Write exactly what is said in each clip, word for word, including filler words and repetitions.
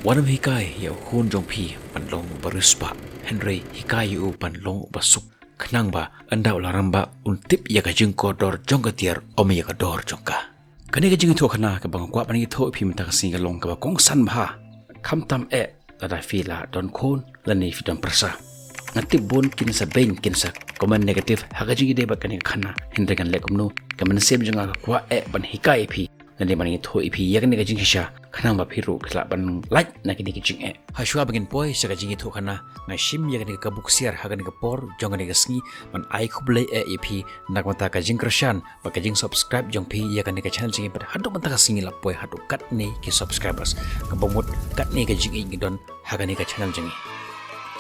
Wat nym hikai ïa u khun jong phi ban long uba riewspah, hynrei hikai ïa u ban long uba suk, khnang ba ynda u la rambah un tip ïa ka jingkordor jong ka tiar, ym ïa ka dor jong ka. Kane ka jingïathuhkhana kaba nga kwah ban ïathuh ïa phi mynta ka sngi ka long kaba kongsan bha. Khamtam eh lada phi la don khun lane phi don pyrsa. Nga tip bun kin sa beiñ, kin sa comment negative ha ka jingïadei bad kane ka khana. Hynrei ngan leh kumno, ka mynsiem jong nga ka kwah eh ban hikai ïa phi lane ban ïathuh ïa phi ïa kane ka jingshisha, khnang ba phi ruh phi lah ban lait na kine ki jingeh. Hashwa ba ngin poi sha ka jingïathuhkhana, nga shim ïa kane ka kabu ksiar ha kane ka por jong kane ka sngi ban ai khublei eh ïa phi na ka bynta ka jingkyrshan bad ka jingsubscribe jong phi ïa kane ka channel jong ngi, bad haduh mynta ka sngi la poi haduh katne ki subscribers. Kaba mut katne ka jingïeit ngi don ha kane ka channel jong ngi.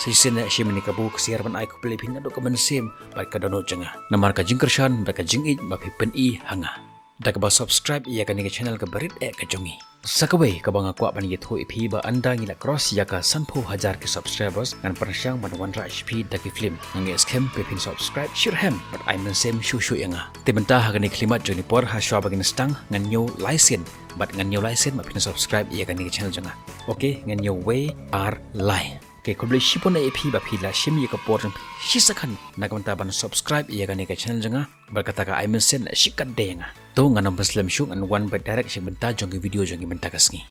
Sa shisien eh shim ïa kane ka kabu ksiar ban ai khublei ïa phi naduh ka mynsiem bad ka dohnud jong nga, namar ka jingkyrshan bad ka jingïeit ba phi pyni ha nga da kaba subscribe ïa kane ka channel kaba rit eh ka jong ngi. Sa kawei kaba nga kwah ban ïathuh ïa phi, ba ynda ngi la cross ïa ka sanphew hajar ki subscribers, ngan pyrshang ban wanrah sha phi da ki film. Nga ngeit skhem ba phin subscribe shitrhem bad ai mynsiem shuh shuh ïa nga. Te mynta ha kane ka khlieh mat jong kane ka por, hashwa ba ngin sdang, ngan ñiew lai sien, bad ngan ñiew lai sien ba phin subscribe ïa kane ka channel jong nga. Okay, ngan ñiew wei, ar, lai. Okay, khublei shibun ïa phi ba phi la shim ïa ka por jong phi shi second na ka bynta ban subscribe ïa kane ka channel jong nga. Bad kata ka ai mynsiem la shikatdei ïa nga. To ngam pynslem shuh, ngan wan beit direct sha ka bynta jong ka video jong ngi mynta ka sngi.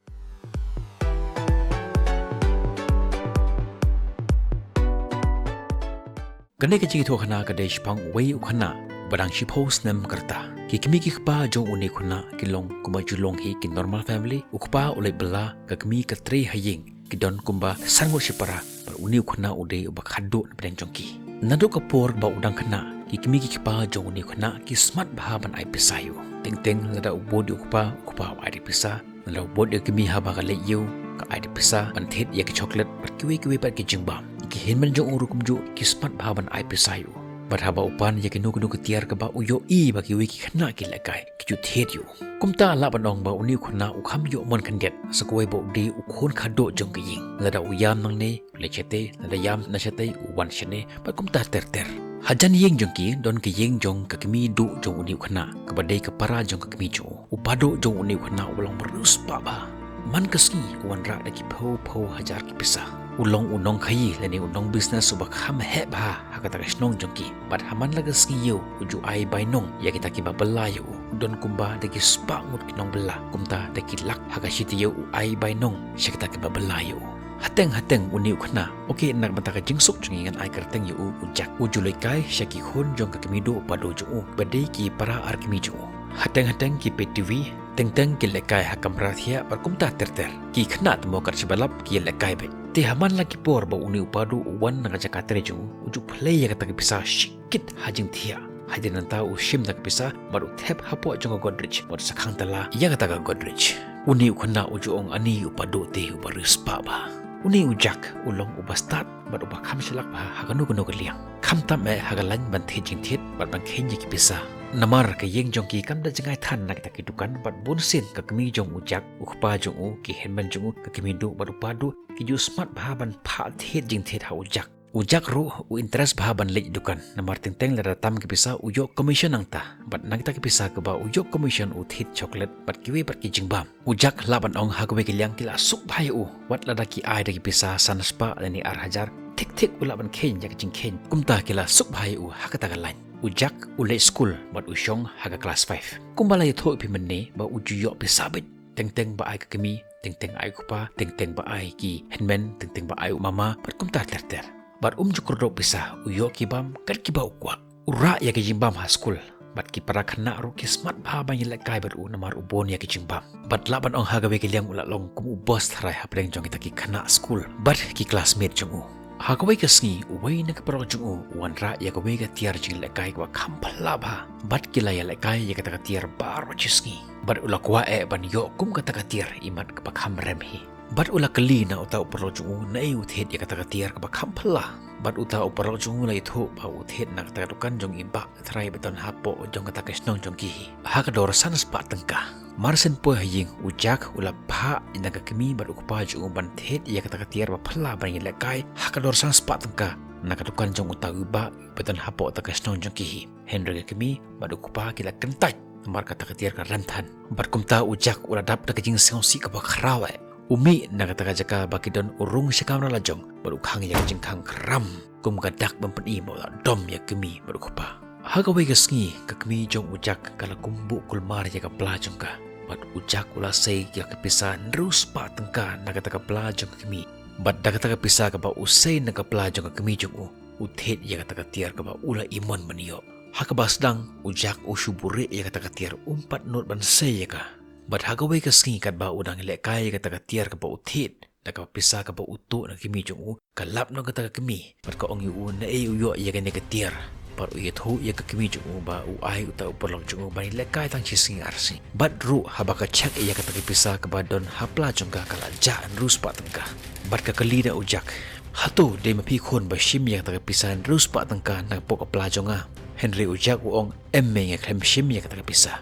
Kane ka jingïathuhkhana ka dei shaphang uwei u khynnah ba dang shiphew snem ka rta. Ki kmie ki kpa jong une u khynnah ki long kumba ju long hi ki normal family. U kpa u leit bylla, ka kmie ka trei ha ïing. Ki don kumba san ngut shipara, bad une u khynnah u dei uba khadduh na pdeng jong ki. Naduh ka por ba u dang khynnah, ki kmie ki kpa jong une u khynnah ki smat bha ban ai pisa ïa u. Teng teng lada u bud ïa u kpa, u kpa u ai da pisa. Lada u bud ïa ka kmie haba ka leit ïew, ka ai da pisa ban thied ïa ki chocolate bad kiwei kiwei pat ki jingbam. Ki hynmen jong u ruh kumjuh ki smat bha ban ai pisa ïa u. Bad haba u pan ïa kino kino ki tiar kaba u ïohi ba kiwei ki khynnah ki lehkai, ki ju thied ïa u. Kumta lah ban ong ba une u khynnah u kham ïoh mon khyndiat, sa kawei ba u dei u khun khadduh jong ka ïing. Lada u ïam nangne, u leit shatei, lada ïam na shatei, u wan shane, bad kumta ter ter. Hajan ïing jong ki, don ka ïing jong ka kmie duh jong une u khynnah, kaba dei ka para jong ka kmie jong u. U pa duh jong une u khynnah u long ba riewspah bha. Man ka sngi u wanrah da ki phew phew hajar ki pisa. U long u nongkhaïi lane u nong business uba kham heh bha ha kata ka shnong jong ki. Bad ha man la ka sngi ïew u ju ai bainong ïa kita kiba bylla ïa u. U don kumba da ki spah ngut ki nongbylla, kumta da ki lak ha ka shi taïew u ai bainong sha kita kiba bylla ïa u. Hateng hateng une u khynnah, okay, na ka bynta ka jingsuk jong ngi ngan ai kyrteng ïa u, u Jack. U ju leit kai sha ki khun jong ka kmie duh pa duh jong u, ba dei ki para ar kmie jong u. Hateng hateng ki peit TV, teng teng ki lehkai ha kamra thiah bad kumta ter ter. Ki khynnah te mo kat shaba lap ki lehkai beit. Te ha man la ki por ba une u pa duh u wan na ka jaka trei jong u, u ju plie ïa kata ka pisa shikit ha jingthiah. Hadien nangta u shim da ka pisa bad u thep hapoh jong ka Godrej bad u sa khang tala ïa kata ka Godrej. Une u khynnah u ju ong ani u pa duh te uba riewspah bha. Une u Jack u long uba stad bad uba kham shlak bha ha kano kano ka liang. Khamtam eh ha ka lain ban thied jingthied bad ban kheiñ ïa ki pisa. Namar ka ïing jong ki kam da jngai than na kita ki dukan bad bun sien ka kmie jong u Jack, u kpa jong u, ki hynmen jong u, ka kmie duh bad u pa duh, ki ju smat bha ban phah thied jingthied ha u Jack. U Jack ruh u interest bha ban leit dukan. Namar teng teng lada tam ki pisa u ïoh commission nangta. Bad na kita ki pisa kaba u ïoh commission u thied chocolate bad kiwei pat ki jingbam. U Jack lah ban ong ha kawei ka liang ki la suk bha ïa u. Wat lada ki ai da ki pisa san spah lane ar hajar, thik thik u lah ban kheiñ ïa ka jingkheiñ. Kumta ki la suk bha ïa u ha kata ka lain. U Jack u leit skul bad u shong ha ka klas five. Kumba la ïathuh ïa phi mynne ba u ju ïoh pisa beit. Teng teng ba ai ka kmie, teng teng ai u kpa, teng teng ba ai ki hynmen, teng teng ba ai u mama, bad kumta ter ter. Bad um ju kordor pisa, u ïoh ki bam kat kiba u kwah. U rah ïa ki jingbam ha skul. Bad ki para khynnah ruh ki smat bha ban ïalehkai bad u namar u bun ïa ki jingbam. Bad lah ban ong ha kawei ka liang u la long kum u boss tharai hapdeng jong kita ki khynnah skul bad ki classmate jong u. Ha kawei ka sngi uwei na ki paralok jong u u wanrah ïa kawei ka tiar jingïalehkai kaba kham phylla bha. Bad ki la ïalehkai ïa kata ka tiar baroh shi sngi. Bad u la kwah eh ban ïoh kum kata ka tiar imat kaba kham rem hi. Bad u la kylli na uta u paralok jong u naei u thied ïa kata ka tiar kaba kham phylla. Bad uta u paralok jong u la ïathuh ba u thied na kata ka dukan jong i Bah Trai ba don hapoh jong kata ka shnong jong ki hi. Ha ka dor san spah tyngka. Mar shen poi ha ïing u Jack u la phah ïa ka kmie bad u kpa jong u ban thied ïa kata ka tiar ba phylla ban ïalehkai. Ha ka dor san spah tyngka na ka dukan jong uta u Bah ba don hapoh kata ka shnong jong ki hi. Hynrei ka kmie bad u kpa ki la kyntait. Namar kata ka tiar ka rem than. Bad kumta u Jack u la dap da ka jingsngewsih kaba khraw eh. U mih na kata ka jaka ba ki don, u rung sha kamra la jong bad u khang ïa ka jingkhang khram kum ka dak ban pyni ba u la dom ïa ka kmie bad u kpa. Ha kawei ka sngi ka kmie jong u Jack ka la kumbuh kulmar ïa ka pla jong ka. Bad u Jack u la sei ïa ka pisa hynriew spah tyngka na kata ka pla jong ka kmie. Bad da kata ka pisa kaba u sei na ka pla jong ka kmie jong u, u thied ïa kata ka tiar kaba u la imon ban ïoh. Ha kaba sdang u Jack u shu buhrieh ïa kata ka tiar, um pat nud ban sei ïa ka. Bad ha kawei ka sngi katba u dang lehkai ïa kata ka tiar kaba u thied da ka pisa kaba u tuh na ka kmie jong u, ka lap noh kata ka kmie bad ka ong ïa u naei u ïoh ïa kane ka tiar. Bad u ïathuh ïa ka kmie jong u ba u ai uta u paralok jong u ban lehkai tang shi sngi ar sngi. Bad ruh haba ka check ïa kata ka pisa kaba don ha pla jong ka, ka la jah hynriew spah tyngka. Bad ka kylli na u Jack, hato dei ma phi khun ba shim ïa kata ka pisa hynriew spah tyngka na ka pok ka pla jong nga? Hynrei u Jack u ong, em mei, nga khlem shim ïa kata ka pisa.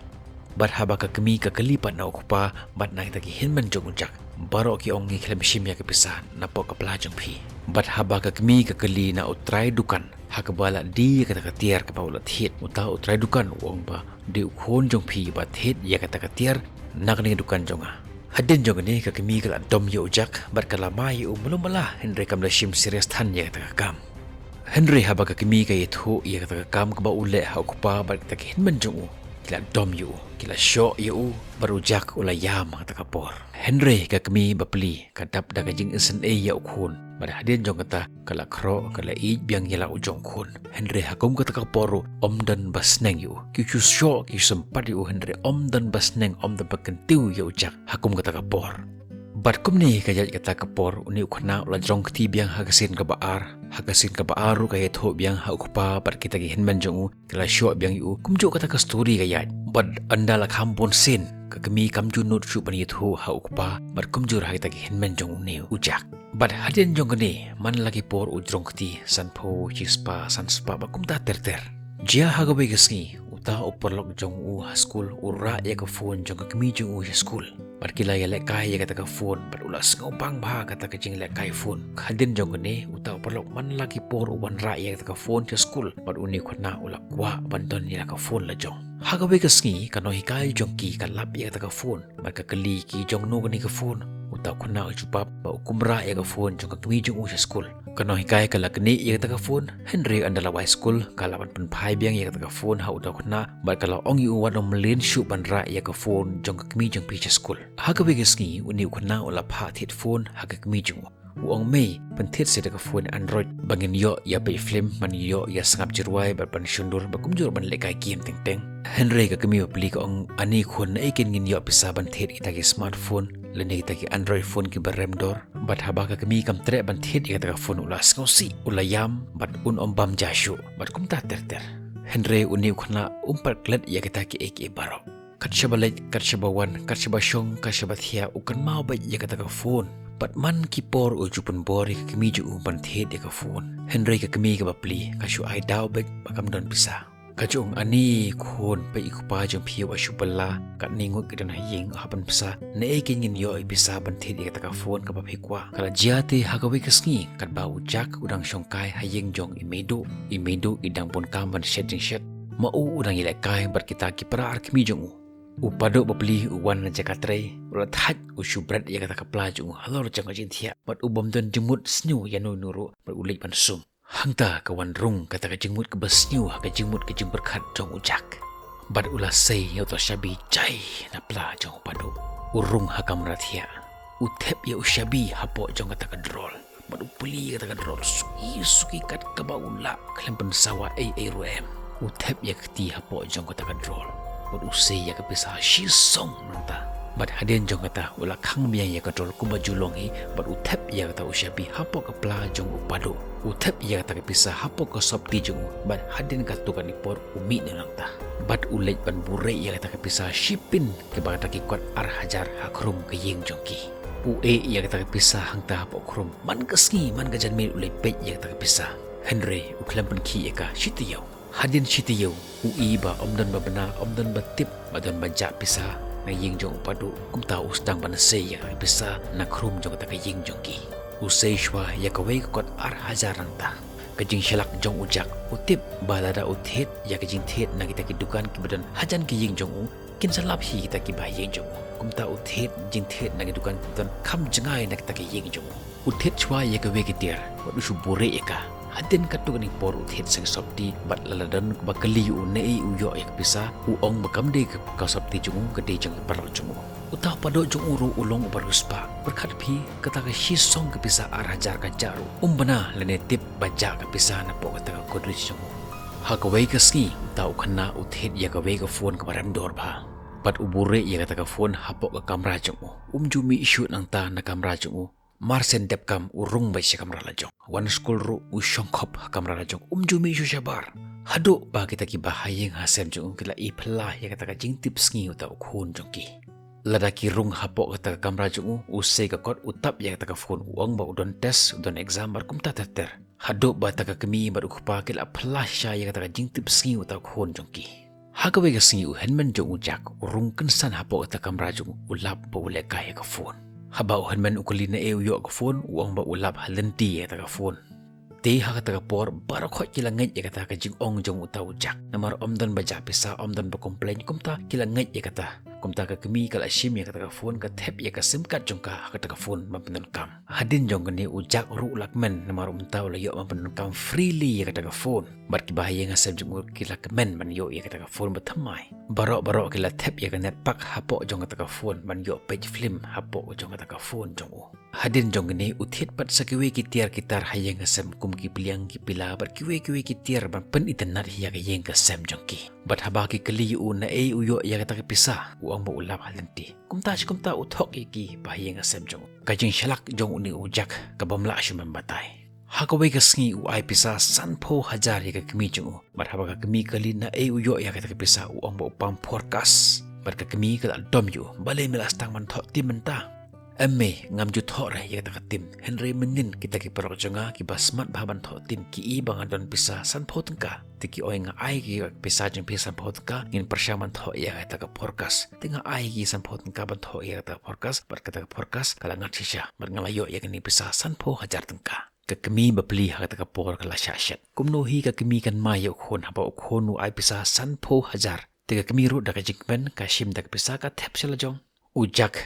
Bad haba ka kmie ka kylli pat na u kpa bad na kita ki hynmen jong u Jack, baroh ki ong ngi khlem shim ïa ka pisa na pok ka pla jong phi. Bad haba ka kmie ka kylli na u trai dukan ha kaba la die ïa kata ka tiar kaba u la thied, uta u trai dukan u ong ba dei u khun jong phi ba thied ïa kata ka tiar na kane ka dukan jong nga. Hadien jong kane ka kmie ka la dom ïa u Jack bad ka la mai ïa u malu mala, hynrei kam da shim serious than ïa kata ka kam. Hynrei haba ka kmie ka ïathuh ïa kata ka kam kaba u leh ha u kpa bad kita ki hynmen jong u, ki la dom ïa u, ki la shoh ïa u, bad u Jack u la ïam ha kata ka por. Hynrei ka kmie bapli ka dap da ka jingisynei ïa u khun, bad hadien jong kata ka la khroh, ka la ïeit biang ïa la u jong u khun. Hynrei ha kum kata ka por ruh ym don ba sneng ïa u. Ki shu shoh, ki shu sympat ïa u, hynrei ym don ba sneng, ym don ba kyntiew ïa u Jack ha kum kata ka por. Bad kumne ka ïaid kata ka por, une u khynnah u la jrong kti biang ha ka sien kaba ar. Ha ka sien kaba ar ruh ka ïathuh biang ha u kpa bad kita ki hynmen jong u, ki la shoh biang ïa u. Kumjuh kata ka story ka ïaid. Bad ynda la kham bun sien, ka kmie kam ju nud shuh ban ïathuh ha u kpa bad kumjuh ha kita ki hynmen jong une u Jack. Bad hadien jong kane, man la ki por u jrong kti, sanphew, shispah, san spah bad kumta ter ter. Jia ha kawei ka sngi, uta u paralok jong u ha skul u rah ïa ka phone jong ka kmie jong u sha skul. Bad ki la ïalehkai ïa kata ka phone, bad u la sngew bang bha kata ka jinglehkai phone. Hadien jong kane, uta u paralok man la ki por u wan rah ïa kata ka phone sha skul, bad une u khynnah u la kwah ban don ïa la ka phone la jong. Ha kawei ka sngi, ka nonghikai jong ki ka lap ïa kata ka phone. Bad ka kylli, ki jong no kane ka phone? Uta u khynnah u jubab ba u kum rah ïa ka phone jong ka kmie jong u sha skul. Ka nonghikai ka la knieh ïa kata ka phone, hynrei ynda la wai skul, ka la wan pynphai biang ïa kata ka phone ha uta u khynnah, bad ka la ong ïa u, wat ym mlien shuh ban rah ïa ka phone jong ka kmie jong phi sha skul. Ha kawei ka sngi, une u khynnah u la phah thied phone ha ka kmie jong u. U ong, mei, pynthied seh da ka phone Android ba ngin ïoh ïa peit film, ban ïoh ïa sngap jingrwai, bad ban shon dur, bad kumjuh ban lehkai game teng teng. Hynrei ka kmie bapli ka ong, ani khun, naei kein ngin ïoh pisa ban thied kita ki smartphone lane kita ki Android phone kiba rem dor? Bad haba ka kmie kam treh ban thied ïa kata ka phone, u la sngewsih, u la ïam, bad un ym bam ja shuh, bad kumta ter ter. Hynrei une u khynnah um pat klet ïa kita kiei kiei baroh. Kat shaba leit, kat shaba wan, kat shaba shong, kat shaba thiah, u kynmaw beit ïa kata ka phone. Bad man ki por u ju pynbor ïa ka kmie jong u ban thied ïa ka phone. Hynrei ka kmie kaba pli ka shu ai daw beit ba kam don pisa. Ka ju ong, ani khun, peit i kpa jong phi wat shu bylla, katne ngut ki don ha ïing, hap ban pisa. Naei kein ngin ïoh ïa pisa ban thied ïa kata ka phone kaba phi kwah? Ka la jia te ha kawei ka sngi, katba u Jack u dang shongkai ha ïing jong i Meiduh. I Meiduh i dang bun kam ban shet jingshet. Ma u u dang ïalehkai bad kita ki para ar kmie jong u. U Paduh bapli u wan na jaka trei, u la thait, u shu bret ïa kata ka pla jong u halor jong ka jingthiah, bad u bym don jingmut sniew ïano ïano ruh, bad u leit ban sum. Hangta ka wan rung kata ka jingmut kaba sniew ha ka jingmut ka jingpyrkhat jong u Jack. Bad u la sei ïa uta u shabi jai na pla jong u Paduh. U rung ha kamra thiah. U thep ïa u shabi hapoh jong kata ka drawer. Bad u plie ïa kata ka drawer suki suki kat kaba u lah, khlem pynsawa ei ei ruh em. U thep ïa ka kti hapoh jong kata ka drawer. Bad u sei ïa ka pisa shisong nangta. Bad hadien jong kata u la khang biang ïa ka drawer kumba ju long hi, bad u thep ïa kata u shabi hapoh ka pla jong u Paduh. U thep ïa kata ka pisa hapoh ka sopti jong u, bad hadien katto katne por u mih noh nangta. Bad u leit ban buhrieh ïa kata ka pisa shiphew pin kiba kata ki kot ar hajar ha khrum ka ïing jong ki. U ïeh ïa kata ka pisa hangta hapoh khrum. Man ka sngi, man ka janmiet u leit peit ïa kata ka pisa. Hynrei u khlem pynkhih ïa ka shi taïew. Hadien shi taïew, u i ba ym don ba bna, ym don ba tip, ba don ba jah pisa na ïing jong u Paduh. Kumta u sdang ban sei ïa kata ka pisa na khrum jong kata ka ïing jong ki. U sei shuwa ïa kawei ka kot ar hajar nangta. Ka jingshlak jong u Jack, u tip ba lada u thied ïa ka jingthied na kita ki dukan kiba don hajan ka ïing jong u, kin sa lap hi kita kiba ha ïing jong u. Kumta u thied jingthied na ki dukan ki don kham jngai na kita ki ïing jong u. U thied shuwa ïa kawei ka tiar bad u shu buhrieh ïa ka. Hadien katto katne por u thied sa ki sopti bad lada don ba kylli ïa u naei u ïoh ïa ka pisa, u ong ba kam dei ka, ka sopti jong u, ka dei jong ki paralok jong u. Uta u Paduh jong u ruh u long uba riewspah. Pyrkhat phi, kata ka shisong ka pisa ar hajar ka jah ruh um bna lane tip ba jah ka pisa napoh kata ka Godrej jong u. Ha kawei ka sngi uta u khynnah u thied ïa kawei ka phone kaba rem dor bha. Bad u buhrieh ïa kata ka phone hapoh ka kamra jong u. Um ju mih shuh nangta na kamra jong u. Marsien dep kam u rung beit sha kamra la jong. Wan skul ruh u shongkhop ha kamra la jong. Um ju mih shuh shabar. Haduh ba kita kiba ha ïing ha sem jong u ki la ïa phylla ïa kata ka jingtip sngi uta u khun jong ki. Lada ki rung hapoh kata ka kamra jong u, u sei ka kot u tap ïa kata ka phone, u ong ba u don test, u don exam bad kumta ter ter. Haduh ba kata ka kmie bad u kpa ki la phylla shisha ïa kata ka jingtip sngi uta u khun jong ki. Ha kawei ka sngi u hynmen jong u Jack u rung kynsan hapoh kata ka kamra jong u, u lap ba u lehkai ïa ka phone. Haba u hynmen u kylli naei u ïoh ka phone, u ong ba u lap ha lynti ïa kata ka phone. Te ha kata ka por baroh khoit ki la ngeit ïa kata ka jingong jong uta u Jack. Namar ym don ba jah pisa, ym don ba complain, kumta ki la ngeit ïa kata. Kumta ka kmie ka la shim ïa kata ka phone, ka thep ïa ka sim card jong ka ha kata ka phone ban pyndonkam. Hadien jong kane u Jack ruh u la kmen namar u mynta u la ïoh ban pyndonkam freely ïa kata ka phone. Bad kiba ha ïing ha sem jong u ki la kmen ban ïoh ïa kata ka phone ba thymmai. Baroh baroh ki la thep ïa ka net pack hapoh jong kata ka phone ban ïoh peit film hapoh jong kata ka phone jong u. Hadien jong kane u thied pat sa kiwei ki tiar ki tar ha ïing ha sem kum ki pliang ki pila bad kiwei kiwei ki tiar ban pynitynnad ïa ka ïing ka sem jong ki. Bad haba ki kylli ïa u naei u ïoh ïa kata ka pisa, u ong ba u lap ha lynti. Kumta shi kumta u thok ïa ki ba ha ïing ha sem jong u. Ka jingshlak jong une u Jack ka bym lah shuh ban batai. Ha kawei ka sngi u ai pisa sanphew hajar ïa ka kmie jong u. Bad haba ka kmie ka kylli naei u ïoh ïa kata ka pisa, u ong ba u pam forecast. Bad ka kmie ka la dom ïa u, balei me la sdang ban thoh tim mynta? Em mei, ngam ju thoh re ïa kata ka tim. Hynrei mynnin kita ki paralok jong nga kiba smat bha ban thoh tim ki i ba nga don pisa sanphew tyngka. Te ki ong nga ai ki pisa jong phi sanphew tyngka, ngin pyrshang ban thoh ïa kata ka forecast. Te nga ai ki sanphew tyngka ban thoh ïa kata ka forecast, bad kata ka forecast ka la ngat shisha. Bad nga la ïoh ïa kane pisa sanphew hajar tyngka. Ka kmie bapli ha kata ka por ka la shah shet. Kumno hi ka kmie kan mai ïa u khun haba u khun u ai pisa sanphew hajar. Te ka kmie ruh da ka jingkmen ka shim da ka pisa ka thep sha la jong. U Jack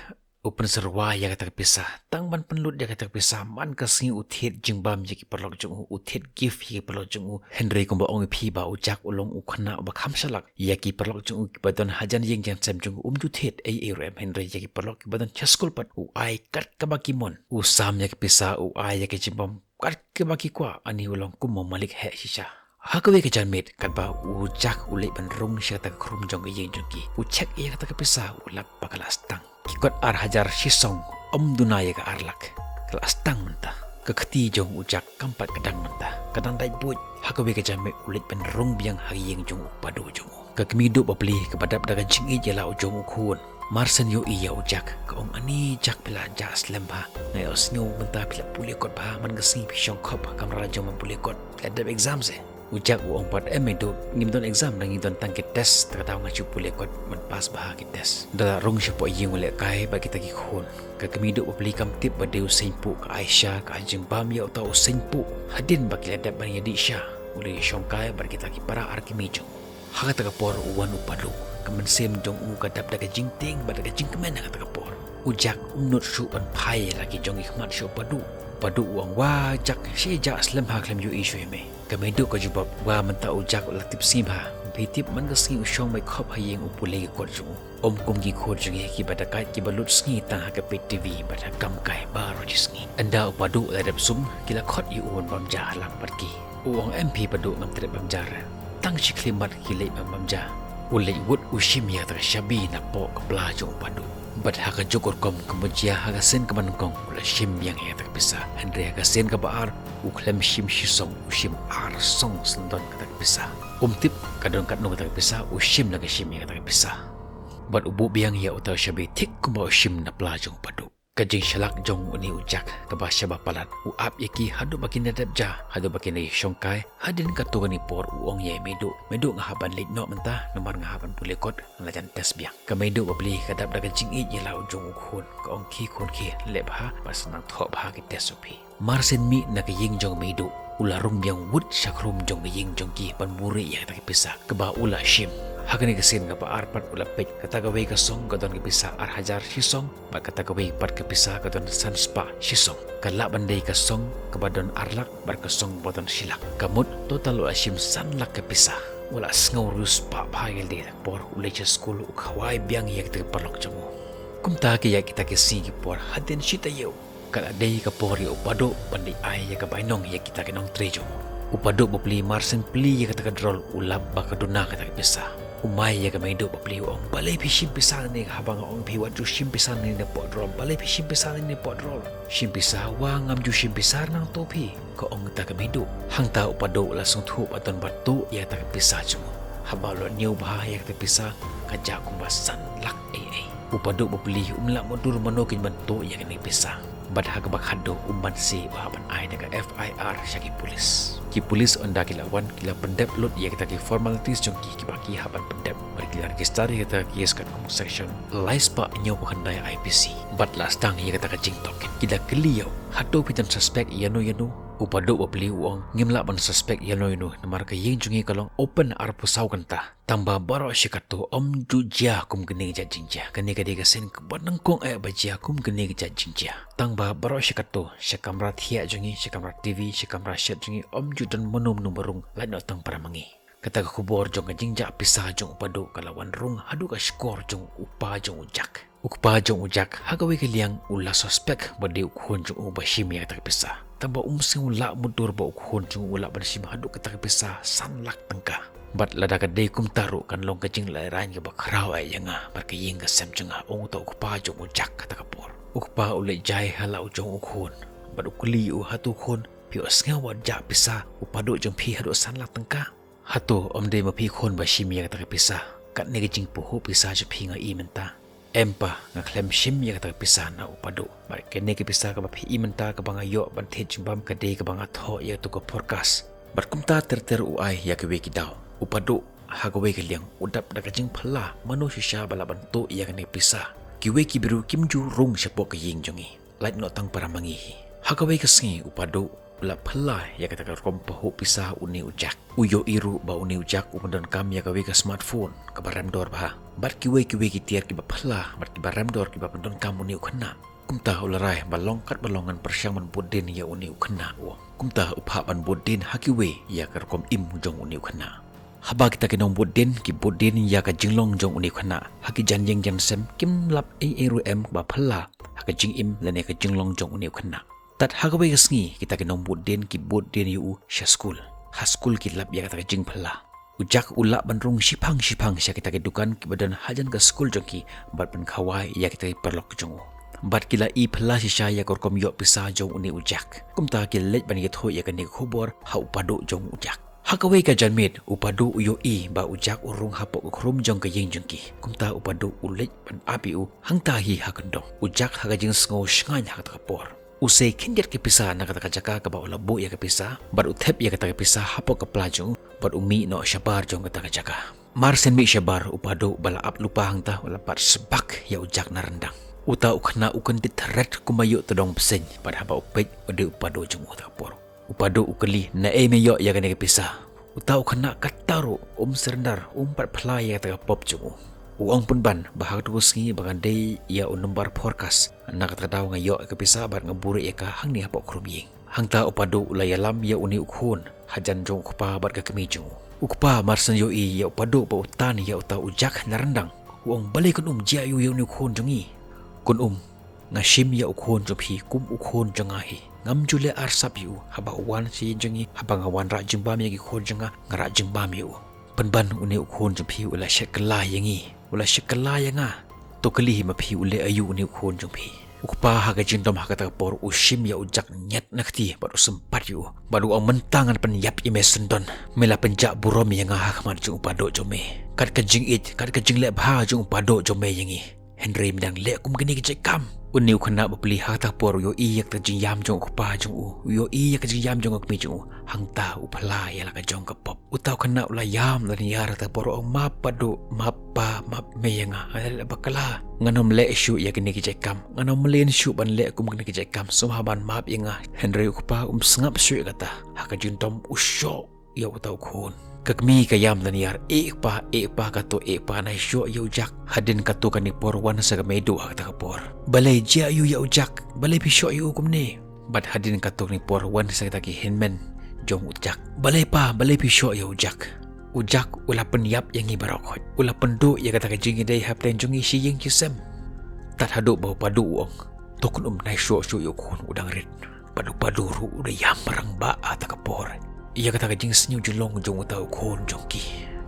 u pynsyrwa ïa kata ka pisa. Tang ban pynlut ïa kata ka pisa man ka sngi u thied jingbam ïa ki paralok jong u, u thied gift ïa ki paralok jong u. Hynrei kumba ong ïa phi ba u Jack u long u khynnah uba kham shalak. Ïa ki paralok jong u kiba don hajan ïing jan sem jong u um ju thied ei ei ruh em, hynrei ïa ki paralok kiba don sha skul pat u ai kat kaba ki mon. U sam ïa ka pisa, u ai ïa ki jingbam kat kaba ki kwah, ani u long kum u malik heh shisha. Ha kawei ka janmiet katba u Jack u leit ban rung sha kata ka khrum jong ka ïing jong ki, u check ïa kata ka pisa, u lap ba ka la sdang. Ki kot ar hajar shisong, ym duna ïa ka ar lak. Ka la sdang mynta. Ka kti jong u Jack kam pat ka dang mynta. Ka dang dait buit. Ha kawei ka janmiet u leit ban rung biang ha ïing jong u Paduh jong u. Ka kmie duh bapli kaba dap da ka jingïeit ïa la u jong u khun. Marsien ïohi ïa u Jack, ka ong, ani Jack, phi la jah slem bha. Nga ïohsngew mynta phi la pule kot bha, man ka sngi phi shongkhop ha kamra la jong ban pule kot. Phi la dep exam se? U Jack u ong pat, em mei Duh, ngim don exam, ngi don tang ki test, te kata nga shu pule kot ban pass bha ki test. Da la rung shapoh ïing u lehkai bad kita ki khun. Ka kmie duh bapli kam tip ba dei u Seiñpuh ka ai sha ka jingbam ïa uta u Seiñpuh. Hadien ba ki la dep ban ïadih sha, u la ïashongkai bad kita ki para ar kmie jong u. Ha kata ka por u wan u Paduh, ka mynsiem jong u ka dap da ka jingtieng bad da ka jingkmen ha kata ka por. U Jack um nud shuh ban phai la ki jong ki khmat sha u Paduh. Paduh u ong, wa Jack, shi jah slem ha khlem ïohi shuh ïa me. Ka Meiduh ka jubab, wa mynta u Jack u la tip sngi bha. Phi tip man ka sngi u shong beit khop ha ïing u pule ki kot jong u. Ym kum ki khun jong ngi kiba dakaid kiba lut sngi tang ha ka peit T V bad ha kam kai baroh shi sngi. Ynda u Paduh u la dep sum ki la khot ïa u ban bam ja ha lang bad ki. U ong, em phi Paduh, ngam treh bam ja re. Tang shi khyllipmat ki leit ban bam ja. U leit wut u shim ïa kata ka shabi napoh ka pla jong u Paduh. Bad ha kajuh ka rukom kumba jia ha ka sien kaba nyngkong u la shim biang ïa kata ka pisa. Hynrei ha ka sien kaba ar u khlem shim shi song, u shim ar song syndon kata ka pisa. Um tip ka don katno kata ka pisa, u shim la ka shim ïa kata ka pisa. Bad u buh biang ïa uta u shabi thik kumba u shim na pla jong u Paduh. Ka jingshlak jong une u Jack kaba shaba palat, u ap ïa ki haduh ba kin da dep ja, haduh ba kin da ïashongkai. Hadien katto katne por u ong ïa i Meiduh, Meiduh, nga hap ban leit noh mynta namar nga hap ban pule kot, nga la jan test biang. Ka Meiduh bapli ka dap da ka jingïeit ïa la u jong u khun, ka ong, khie khun khie, leh bha bad sa nang thoh bha ki test jong phi. Marsien mih na ka ïing jong u Meiduh, u la rung biang wut sha khrum jong ka ïing jong ki ban buhrieh ïa kata ka pisa kaba u la shim. Ha kane ka sien kaba ar pat u la peit, kata kawei ka song ka don ka pisa ar hajar shi song, bad kata kawei pat ka pisa ka don san spah shi song. Ka lah ban dei ka song kaba don ar lak bad ka song ba don shi lak. Ka mut total u la shim san lak ka pisa. U la sngew riewspah bha ïalade, por u leit sha skul u khawai biang ïa kita ki paralok jong u. Kumta ki ïa kita ki sngi ki por hadien shi taïew, ka la dei ka por ïa u Paduh ban leit ai ïa ka bainong ïa kita ki nongtrei jong u. U Paduh ba plie, mar shen plie ïa kata ka drol, u lap ba ka duna kata ka pisa. U mei ïa ka meiduh ba plie u ong, "Balei phi shim pisa nangne, haba nga ong phi wat ju shim pisa nangne napoh drol? Balei phi shim pisa nangne napoh drol? Shim pisa, wa ngam ju shim pisa nangto phi," ka ong kata ka meiduh. Hangta u Paduh u la sngewthuh ba don ba tuh ïa kata ka pisa jong u. Haba u la ñiew bha ïa kata ka pisa, ka jia kumba san lak ei ei. U Paduh ba plie um lah mutdur mano kin ban tuh ïa kane ka pisa. Bad ha kaba khatduh um banse u hap ban ai da ka F I R sha ki pulis. Ki pulis ynda ki la wan ki la pyndep lut ïa kita ki formalities jong ki, kiba ki hap ban pyndep. Bad ki la register ïa kata ka case katkum section lai spah hynñiewphew khyndai I P C. Bad la sdang ïa kata ka jingtohkit. Ki la kylli ïa u, "Hato phi don suspect ïano ïano?" U Paduh ba plie u ong, "Ngim lah ban suspect ïano ïano, namar ka ïing jong ngi ka long open arphew saw kynta. Tangba baroh shi katto ym ju jia kum kane ka jait jingjia. Kane ka dei ka sien kaba nyngkong eh ba jia kum kane ka jait jingjia. Tangba baroh shi katto, sha kamra thiah jong ngi, sha kamra T V, sha kamra shet jong ngi, ym ju don mano mano ba rung, lait noh tang para ma ngi." Kata ka khubor jong ka jingjah pisa jong u Paduh ka la wan rung haduh ka shkor jong u kpa jong u Jack. U kpa jong u Jack ha kawei ka liang u la suspect ba dei u khun jong u ba shim ïa kata ka pisa. Tangba um sngew lah mutdur ba u khun jong u u lah ban shim haduh kata ka pisa san lak tyngka. "Bad lada ka dei kumta ruh kan long ka jinglehraiñ kaba khraw eh ïa nga bad ka ïing ka sem jong nga," ong uta u kpa jong u Jack kata ka por. U kpa u leit jai ha la u jong u khun bad u kylli ïa u, "Hato khun, phi ïohsngew wat jah pisa u Paduh jong phi haduh san lak tyngka? Hato ym dei ma phi khun ba shim ïa kata ka pisa? Katne ka jingpynhuh pisa jong phi nga i mynta." "Em pa, nga khlem shim ïa kata ka pisa na u Paduh. Bad kane ka pisa kaba phi i mynta kaba nga ïoh ban thied jingbam ka dei kaba nga thoh ïa katu ka podcast." Bad kumta ter ter u ai ïa kiwei ki daw. U Paduh ha kawei ka liang u dap da ka jingphylla, mano shisha ba lah ban tuh ïa kane ka pisa. Kiwei ki briew kim ju rung shapoh ka ïing jong ngi, lait noh tang para ma ngi hi. Ha kawei ka sngi u Paduh u la phylla ïa kata ka rukom pynhuh pisa une u Jack. U ïohi ruh ba une u Jack u pyndonkam ïa kawei ka smartphone kaba rem dor bha. Bad kiwei kiwei ki tiar kiba phylla bad kiba rem dor kiba pyndonkam une u khynnah. Kumta u la rai ba long katba long ngan pyrshang ban bud dien ïa une u khynnah, u ong. Kumta u phah ban bud dien ha kiwei ïa ka rukom im jong une u khynnah. Haba kita ki nongbud dien ki bud dien ïa ka jinglong jong une u khynnah, ha ki jan ïing jan sem kim lap ei ei ruh em ba phylla ha ka jingim lane ka jinglong jong une u khynnah. Tad ha kawei ka sngi kita ki nongbud dien ki bud dien ïa u sha skul. Ha skul ki lap ïa kata ka jingphylla. U Jack u lah ban rung shiphang shiphang sha kita ki dukan kiba don hajan ka skul jong ki bad pynkhawai ïa kita ki paralok jong u. Bad ki la i phylla shisha ïa ka rukom ïoh pisa jong une u Jack. Kumta ki leit ban ïathuh ïa kane ka khubor ha u Paduh jong u Jack. Ha kawei ka janmiet u Paduh u ïohi ba u Jack u rung hapoh ka khrum jong ka ïing jong ki. Kumta u Paduh u leit ban ap ïa u hangta hi ha kyndong. U Jack ha ka jingsngew shngaiñ ha kata ka por u sei khyndiat ka pisa na kata ka jaka kaba u la buh ïa ka pisa, bad u thep ïa kata ka pisa hapoh ka pla jong u, bad u mih noh shabar jong kata ka jaka. Mar shen mih shabar u Paduh ba la ap lypa hangta u la bat sbak ïa u Jack na ryndang. Uta u khynnah u kyndit thret kumba ïoh tdong bseiñ, bad haba u peit u dei u Paduh jong u ha kata ka por. U Paduh u kylli, "Naei me ïoh ïa kane ka pisa?" Uta u khynnah katta ruh um surrender, um pat phylla ïa kata ka pop jong u. U ong, "Pynban ba ha katu ka sngi ba ngan dei ïa u nombar forecast, na kata ka daw nga ïoh ïa ka pisa bad nga buhrieh ïa ka hangne hapoh khrum ïing." Hangta u Paduh u la ïalam ïa une u khun hajan jong u kpa bad ka kmie jong u. U kpa mar shen ïohi ïa u Paduh ba u tan ïa uta u Jack na ryndang, u ong, "Balei Kynum, jia aiu ïa une u khun jong ngi?" "Kynum, nga shim ïa u khun jong phi kum u khun jong nga hi. Ngam ju leh arsap ïa u, haba u wan sha ïing jong ngi, haba nga wanrah jingbam ïa ki khun jong nga, nga rah jingbam ïa u. Pynban une u khun jong phi u la shet kylla ïa ngi, u la shet kylla ïa nga. To kylli hi ma phi u leh aiu une u khun jong phi." U kpa ha ka jingdom ha kata ka por u shim ïa u Jack ñiat na kti bad u sympat ïa u, bad u ong, "Mynta ngan pynïap ïa me syndon. Me la pynjah burom ïa nga ha khmat jong u Paduh jong me. Kat ka jingïeit, kat ka jingleh bha jong u Paduh jong me ïa ngi, hynrei me dang leh kum kine ki jait kam." Une u khynnah ba pli ha kata ka por u ïohi ïa ka jingïam jong u kpa jong u, u ïohi ïa ka jingïam jong u kmie jong u, hangta u phylla ïa la ka jong ka pop. Uta u khynnah u la ïam lane ïar ha kata ka por, u ong, "Map Paduh, map pa, map me ïa nga. Nga la leh bakla. Ngan ym leh shuh ïa kine ki jait kam. Ngan ym mlien shuh ban leh kum kine ki jait kam. Sngewbha ban map ïa nga." Hynrei u kpa um sngap shuh ïa kata. Ha ka jingdom u shoh ïa uta u khun. Ka kmie ka ïam laniar, "Eh kpa, eh kpa, kato eh kpa, nai shoh ïa u Jack." Hadien kato kane por wan sa ka Meiduh ha kata ka por. "Balei jia ïa u Jack? Balei phi shoh ïa u kumne?" Bad hadien kato kane por wan sa kita ki hynmen jong u Jack. "Balei pa, balei phi shoh ïa u Jack? U Jack u la pynïap ïa ngi baroh khoit. U la pynduh ïa kata ka jingïadei hapdeng jong ngi shi ïing shi sem." Tad haduh ba u Padu u ong, "To kynum, nai shoh shuh ïa u khun, u dang rit." Bad u Padu ruh u da ïam rangbah ha kata ka por ïa kata ka jingsniew jinglong jong uta u khun jong ki.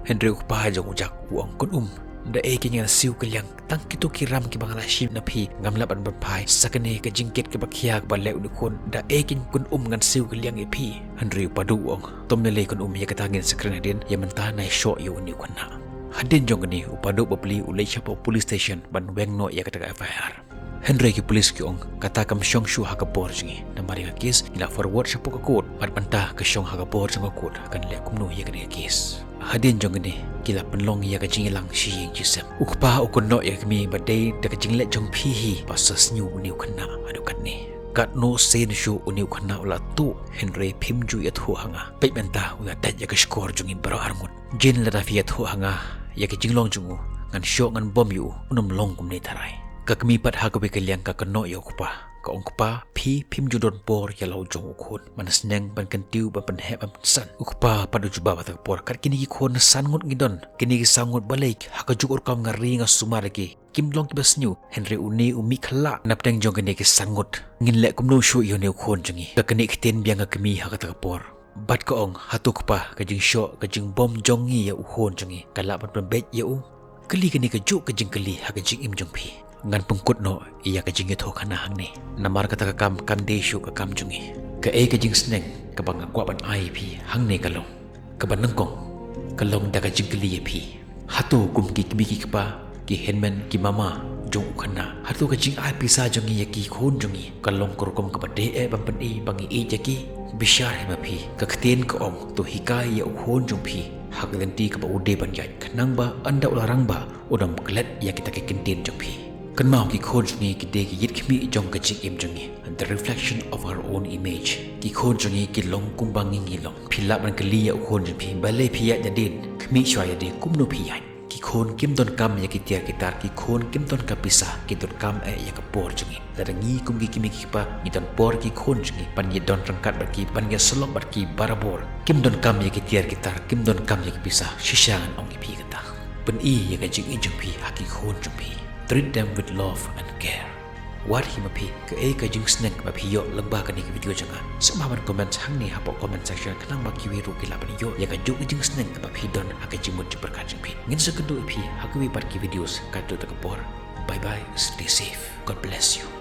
Hynrei u kpa jong u Jack u ong, "Kynum, da ei kein ngan siew kylliang? Tang kito ki ram kiba nga la shim na phi ngam lah ban pynphai sa kane ka jingkit kaba khia kaba leh une u khun. Da ei kein kynum ngan siew kylliang ïa phi?" Hynrei u Padu u ong, "To ym lei lei kynum, ïa kata ngin sa kren hadien, ïa mynta nai shoh ïa une u khynnah." Hadien jong kane u Padu bapli u leit shapoh police station ban weng noh ïa kata ka F I R. Hynrei ki police ki ong, "Kata kam shong shuh ha ka bor jong ngi. Namar ïa ka case ngi la forward shapoh ka court. Bad mynta ka shong ha ka bor jong ka court, kan leh kumno ïa kane ka case." Hadien jong kane ki la pynlong ïa ka jingïalang shi ïing shi sem. U kpa u kynnoh ïa ka kmie, "Ba dei da ka jingleh jong phi hi ba sa sniew une u khynnah haduh katne. Katno sien shuh une u khynnah u la tuh, hynrei phim ju ïathuh ha nga. Peit mynta u la dait ïa ka shkor jong ngi baroh arngut. Jin lada phi ïathuh ha nga ïa ka jinglong jong u, ngan shoh ngan bom ïa u, un ym long kumne tharai." Ka kmie pat ha kawei ka liang ka kynnoh ïa u kpa. Ka ong, "Kpa, phi phim ju don por ïa la u jong u khun. Man sneng ban kyntiew, ban pynheh, ban pynsan." U kpa pat u jubab ha kata ka por, "Kat kine ki khun san ngut ngi don. Kine ki san ngut balei ha kajuh ka rukom nga ri nga sumar ïa ki. Kim long kiba sniew, hynrei une u mih khlak napdeng jong kine ki san ngut. Ngin leh kumno shuh ïa une u khun jong ngi?" Ka knieh ktien biang ka kmie ha kata ka por. Bad ka ong, "Hato kpa, ka jingshoh, ka jingbom jong ngi ïa u khun jong ngi ka lah ban pynbeit ïa u? Kylli kane kajuh ka jingkylli ha ka jingim jong phi. Ngan pynkut noh ïa ka jingïathuhkhana hangne. Namar kata ka kam kam dei shuh ka kam jong ngi. Kaei ka jingsneng kaba nga kwah ban ai ïa phi hangne ka long, kaba nyngkong, ka long da ka jingkylli ïa phi. Hato kum ki kmie ki kpa, ki hynmen ki mama jong u khynnah, hato ka jingai pisa jong ngi ïa ki khun jong ngi ka long ka rukom kaba dei eh ban pyni ba ngi ïeit ïa ki? Bishar hi ma phi, ka ktien ka ong, to hikai ïa u khun jong phi ha ka lynti kaba u dei ban ïaid, khnang ba ynda u la rangbah un ym klet ïa kita ki kyntien jong phi. Kynmaw, ki khun jong ngi ki dei ki ïit khmih jong ka jingim jong ngi, the reflection of our own image. Ki khun jong ngi ki long kumba ngi ngi long. Phi lah ban kylli ïa u khun jong phi, balei phi ïaid nadien, khmih shuwa ïa dei kumno phi ïaid. Ki khun kim donkam ïa ki tiar ki tar, ki khun kim donkam pisa, ki donkam eh ïa ka por jong ngi. Lada ngi kum ki kmie ki kpa ngi don por ki khun jong ngi ban ïadon ryngkat bad ki, ban ïasyllok bad ki barabor. Kim donkam ïa ki tiar ki tar, kim donkam ïa ki pisa. Shisha ngan ong ïa phi kata. Pyni ïa ka jingïeit jong phi ha ki khun jong phi. Treat them with love and care. Wat hi ma phi, kaei ka jingsneng ba phi ïoh lyngba kane ka video jong nga? Sngewbha ban comment hangne hapoh comment section, khnang ba kiwei ruh ki lah ban ïoh ïa kajuh ka jingsneng ba phi don ha ka jingmut jingpyrkhat jong phi. Ngin sa ïakynduh ïa phi ha kiwei pat ki videos, katto katne ka por. Bye bye, stay safe. God bless you.